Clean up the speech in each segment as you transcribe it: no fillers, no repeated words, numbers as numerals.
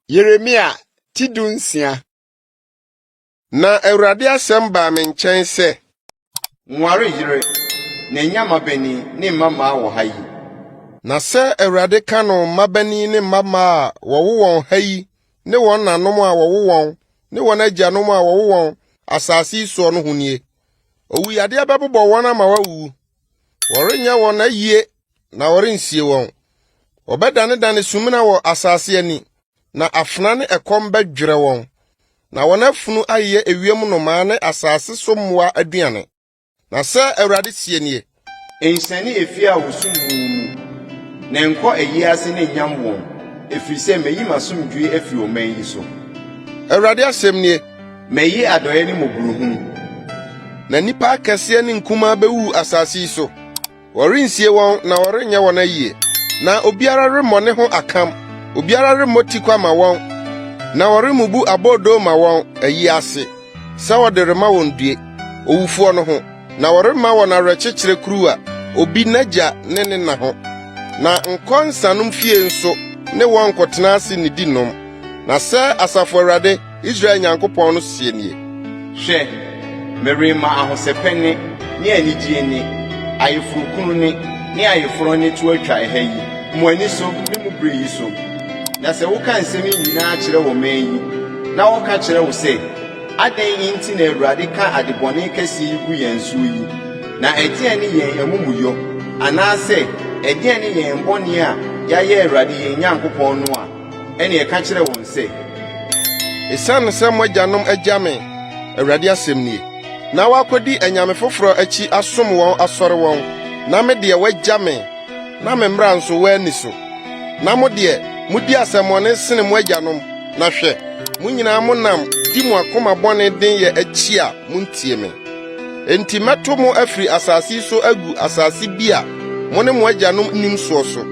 Yeremia ti 16. Na Awurade asɛm baa me nkyɛn sɛ. Nware yere, na nnya mmabanin ne mmammaa wɔ ha yi. Na sɛ Awurade ka no mmabanin ne mmammaa a wɔwo wɔn ha yi ne wɔn nanom a wɔwo wɔn ne wɔn agyanom a wɔwo wɔn asase yi soɔ no ho nie: Owuyadeɛ bɛbobɔ wɔn ama wɔawuwu. Wɔrenyɛ wɔn ayie na wɔrensie wɔn. Wɔbɛdanedane sumina wɔ asase ani, na afena ne ɛkɔm bɛdwerɛ wɔn, na wɔn afunu ayeyɛ ewiem nnomaa ne asase so mmoa aduane. Na sɛ Awurade seɛ nie. Nhyɛne efie a wɔsum wo mu, na nkɔ ayie ase ne nnyam wɔn, ɛfiri sɛ mayi m'asomdwoeɛ afiri ɔman yi so. Awurade asɛm nie. Mayi adɔeɛ ne mmɔborɔhunu. Na nnipa akɛseɛ ne nkumaa bɛwuwu asase yi so. Wɔrensie wɔn na wɔrenyɛ wɔn ayie, na obiara remmɔ ne ho akam, obiara remmɔ tikwa ma wɔn, na wɔremmubu aboodoo ma wɔn ayi ase sɛ wɔde rema wɔn due, owufoɔ no ho, na wɔremma wɔn awerɛkyekyerɛ kuruwa, obi n'agya ne ne na ho. Na nkɔ nsanom fie nso ne wɔn nkɔtena ase nnidi nnom. Na sɛ Asafo Awurade, Israel Nyankopɔn no seɛ nie. Hwɛ, merema ahosɛpɛ nne ne anigyeɛ nne, ayeforɔkunu nne ne ayeforɔ nne to atwa ɛha yi, mo ani so ne mo berɛ yi so. Na sɛ woka nsɛm yi nyinaa kyerɛ ɔman yi, na wɔka kyerɛ wo sɛ, Adɛn nti na Awurade ka adebɔne kɛseɛ yi gu yɛn soɔ yi? Na ɛdeɛn ne yɛn amumuyɔ, anaasɛ ɛdeɛn ne yɛn bɔne a yɛayɛ Awurade yɛn Nyankopɔn no a? Ɛnneɛ ka kyerɛ wɔn sɛ. Esiane sɛ mo agyanom agya me, Awurade asɛm nie, na wɔakɔdi anyame foforɔ akyi asom wɔn asɔre wɔn, na me deɛ wɔagya me, na me mmara nso wɔanni so. Na mo deɛ, modi asɛmmɔne sene mo agyanom, na hwɛ, mo nyinaa monam di mo akoma bɔne denyɛ akyi a montie me. Enti mɛto mo afiri asase yi so agu asase bi a mo ne mo agyanom nnim soɔ so,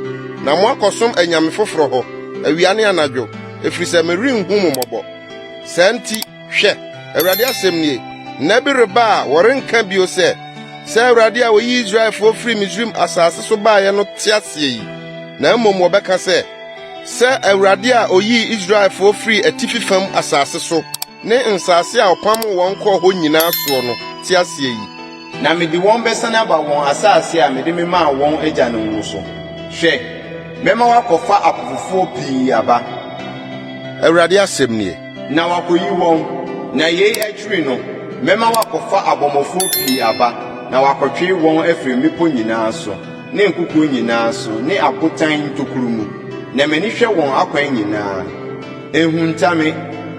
na moakɔsom anyame foforɔ hɔ awia ne anadwo, ɛfiri sɛ merenhu mo mmɔbɔ. Saa nti, hwɛ, Awurade asɛm nie, nna bi reba a wɔrenka bio sɛ, 'Sɛ Awurade a oyii Israelfoɔ firii Misraim asase so baeɛ no te aseɛ yi,' na mmom wɔbɛka sɛ, 'Sɛ Awurade a oyii Israelfoɔ firii atifi fam asase so ne nsase a ɔpamoo wɔn kɔɔ hɔ nyinaa soɔ no te aseɛ yi. Na mede wɔn bɛsane aba wɔn asase a mede memaa wɔn agyanom no so. Hwɛ, mɛma wɔakɔfa apofofoɔ pii aba. Awurade asɛm nie. Na wɔakɔyi wɔn, na yei akyiri no, mɛma wɔakɔfa abɔmmɔfoɔ pii aba, na wɔakɔtwere wɔn afiri mmepɔ nyinaa so, ne nkokoɔ nyinaa so, ne abotan ntokuro mu. Na m'ani hwɛ wɔn akwan nyinaa. Ɛnhunta me,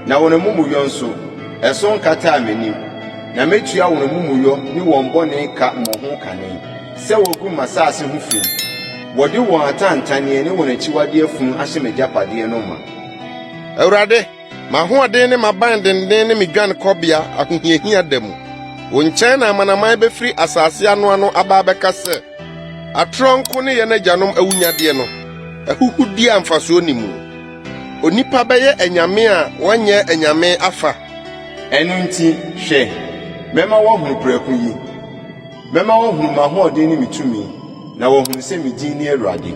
na wɔn amumuyɔ nso, ɛso nkataa m'anim. Na mɛtua wɔn amumuyɔ ne wɔn bɔne ka mmɔho kane, sɛ wɔagu m'asase ho fi. Wɔde wɔn atantanneɛ ne wɔn akyiwadeɛ funu ahyɛ m'agyapadeɛ no ma. Awurade, m'ahoɔden ne m'aban denden ne me dwanekɔbea ahohiahia da mu. Wo nkyɛn na amanaman bɛfiri asase anoano aba abɛka sɛ, Atorɔ nko ne yɛn agyanom awunnyadeɛ no, ahuhudeɛ a mfasoɔ nni mu. Onipa bɛyɛ anyame a wɔnyɛ anyame afa. Ɛno nti, hwɛ, mɛma wɔahunu prɛko yi, mɛma wɔahunu m'ahoɔden ne me tumi, na wɔahunu sɛ me din ne Awurade.